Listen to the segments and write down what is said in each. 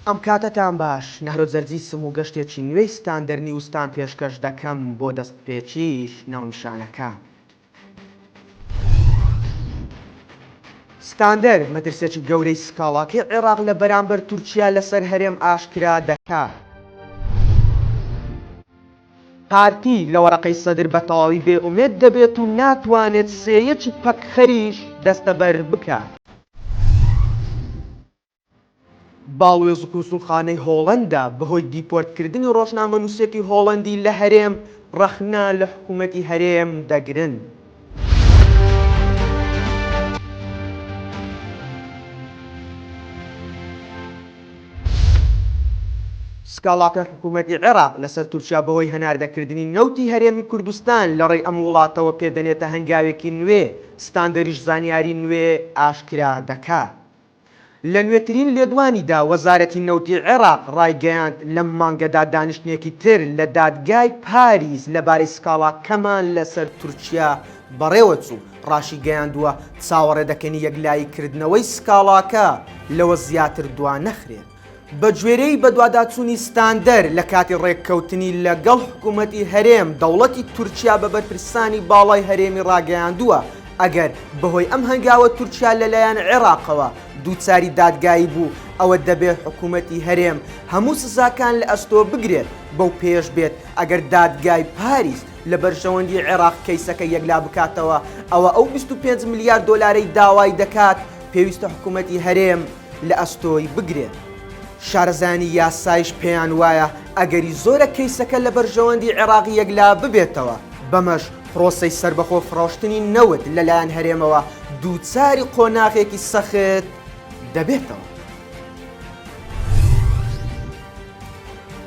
ئەم کاتەتان باش، نەهرۆ جەرجیسم و گەشتێکی نوێی ستاندەر نیوزتان پێشکەش دەکەم بۆ دەستپێکیش ناونیشانەکان. ستاندەر، مەترسیەکی گەورەی سکاڵاکەی عێراق لە بەرامبەر تورکیا لەسەر هەرێم ئاشکرا دەکات. پارتی لە وەرەقەی سەدر بە تەواوی بێ ئومێد دەبێت و ناتوانێت سێیەکی پەکخەریش دەستەبەر بکات. باڵوێز و کونسوڵخانەی هۆڵەندا بەهۆی دیپۆرتکردنی ڕۆژنامەنووسێکی هۆڵەندی لە هەرێم ڕەخنە لە حکوومەتی هەرێم دەگرن. سکاڵاکەی حکوومەتی عێراق لەسەر تورکیا بەهۆی هەناردەکردنی نەوتی هەرێمی کوردستان لەڕێی ئەم وڵاتەوە پێدەنێتە هەنگاوێکی نوێ، ستاندەریش زانیاری نوێ ئاشکرا دەکات. لە نوێترین لێدوانیدا وەزارەتی نەوتی عێراق ڕایگەیاند، لەم مانگەدا دانیشتنێکی تر لە دادگای پاریس لەبارەی سکاڵاکەمان لەسەر تورکیا بەڕێوەچوو، ڕاشیگەیاندووە، چاوەڕێ دەکەین یەکلاییکردنەوەی سکاڵاکە لەوە زیاتر دوانەخرێت. بەگوێرەی بەدواداچوونی ستاندەر، لە کاتی ڕێککەوتنی لەگەڵ حکوومەتی هەرێم، دەوڵەتی تورکیا بە بەرپرسانی باڵای هەرێمی ڕاگەیاندووە، ئەگەر بەهۆی ئەم هەنگاوە تورکیا لەلایەن عێراقەوە دووچاری دادگایی بوو، ئەوە دەبێت حکوومەتی هەرێم هەموو سزاکان لە ئەستۆ بگرێت، بەو پێیەش بێت ئەگەر دادگای پاریس لە بەرژەوەندی عێراق کەیسەکە یەکلا بکاتەوە، ئەوە ئەو 25 ملیار دۆلارەی داوای دەکات پێویستە حکوومەتی هەرێم لە ئەستۆی بگرێت. شارەزایانی یاسایش پێیان وایە ئەگەری زۆرە کەیسەکە لە بەرژەوەندی عێراق یەکلا ببێتەوە، بەمەش پرۆسەی سەربەخۆ فڕۆشتنی نەوت لەلایەن هەرێمەوە دووچاری قۆناغێکی سەخت دەبێتەوە.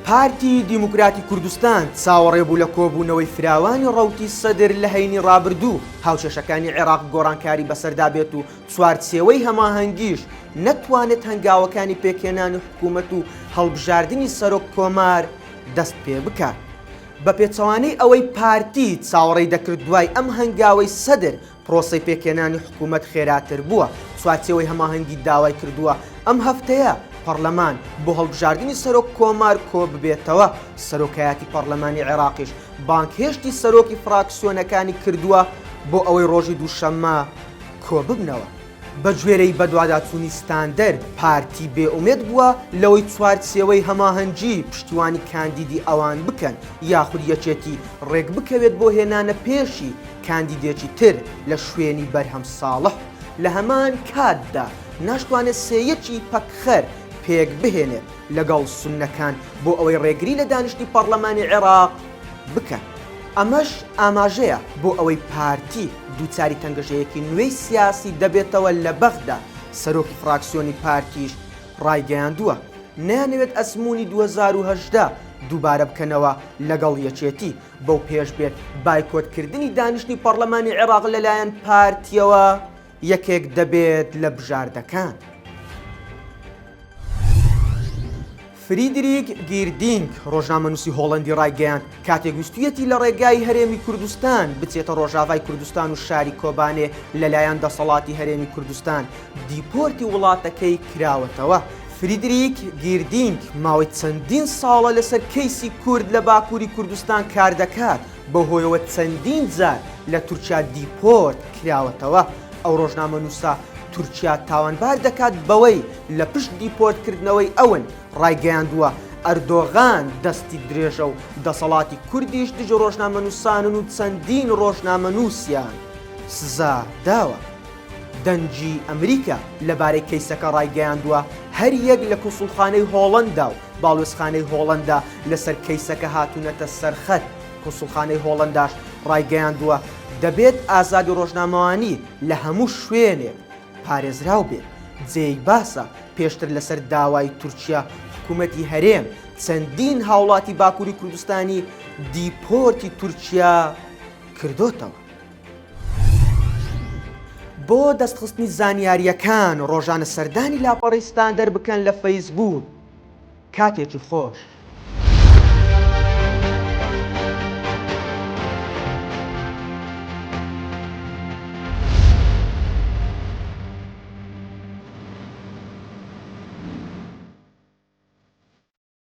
پارتی دیموکراتی کوردستان چاوەڕێ بوو لە کۆبوونەوەی فراوانی ڕەوتی سەدر لە هەینی ڕابردوو هاوکێشەکانی عێراق گۆڕانکاری بەسەردا بێت و چوارچێوەی هەماهەنگیش نەتوانێت هەنگاوەکانی پێکهێنانی حکوومەت و هەڵبژاردنی سەرۆک کۆمار دەست پێ بکات. بە پێچەوانەی ئەوەی پارتی چاوەڕێی دەکرد دوای ئەم هەنگاوەی سەدر پرۆسەی پێکهێنانی حکوومەت خێراتر بووە، چوارچێوەی هەماهەنگی داوای کردووە ئەم هەفتەیە پەڕلەمان بۆ هەڵبژاردنی سەرۆک کۆمار کۆببێتەوە، سەرۆکایەتی پەڕلەمانی عێراقیش بانگهێشتی سەرۆکی فراکسیۆنەکانی کردووە بۆ ئەوەی ڕۆژی دووشەممە کۆببنەوە. بەگوێرەی بەدواداچوونی ستاندەر، پارتی بێئومێد بووە لەوەی چوارچێوەی هەماهەنگی پشتیوانی کاندیدی ئەوان بکەن یاخود یەکێتی ڕێکبکەوێت بۆ هێنانە پێشی کاندیدێکی تر لە شوێنی بەرهەم ساڵح، لە هەمان کاتدا ناشتوانێت سێیەکی پەکخەر پێکبهێنێت لەگەڵ سوننەکان بۆ ئەوەی ڕێگری لە دانیشتنی پەڕلەمانی عێراق بکەن. ئەمەش ئاماژەیە بۆ ئەوەی پارتی دووچاری تەنگەژەیەکی نوێی سیاسی دەبێتەوە لە بەغدا، سەرۆکی فراکسیۆنی پارتیش ڕایگەیاندووە، نایانەوێت ئەزموونی 2018 دووبارە بکەنەوە لەگەڵ یەکێتی، بەو پێش بێت بایکۆتکردنی دانیشتنی پەڕلەمانی عێراق لەلایەن پارتیەوە یەکێک دەبێت لە بژاردەکان. فریدریک گیردینگ، ڕۆژنامەنووسی هۆڵەندی ڕایگەیاند، کاتێک ویستویەتی لە ڕێگای هەرێمی کوردستان بچێتە ڕۆژاڤای کوردستان و شاری کۆبانێ لەلایەن دەسەڵاتی هەرێمی کوردستان دیپۆرتی وڵاتەکەی کراوەتەوە. فریدریک گیردینگ ماوەی چەندین ساڵە لەسەر کەیسی کورد لە باکووری کوردستان کاردەکات، بەوهۆیەوە چەندین جار لە تورکیا دیپۆرت کراوەتەوە. ئەو ڕۆژنامەنووسە تورکیا تاوانبار دەکات بەوەی لە پشت دیپۆرتکردنەوەی ئەون، ڕایگەیاندووە، ئەردۆغان دەستی درێژە و دەسەڵاتی کوردیش دژی ڕۆژنامەنووسانن و چەندین ڕۆژنامەنووسیان سزا داوە. دەنگی ئەمریکا لەبارەی کەیسەکە ڕایگەیاندووە، هەریەک لە کونسوڵخانەی هۆڵەندا و باڵوێزخانەی هۆڵەندا لەسەر کەیسەکە هاتوونەتە سەرخەت، کونسوڵخانەی هۆڵەنداش ڕایگەیاندووە، دەبێت ئازادی ڕۆژنامەوانی لە هەموو شوێنێک پارێزراو بێت. جێی باسە، پێشتر لەسەر داوای تورکیا حکوومەتی هەرێم چەندین هاوڵاتی باکووری کوردستانی دیپۆرتی تورکیا کردۆتەوە. بۆ دەستخستنی زانیارییەکان ڕۆژانە سەردانی لاپەڕەی ستاندەر بکەن لە فەیسبووک. کاتێکی خۆش.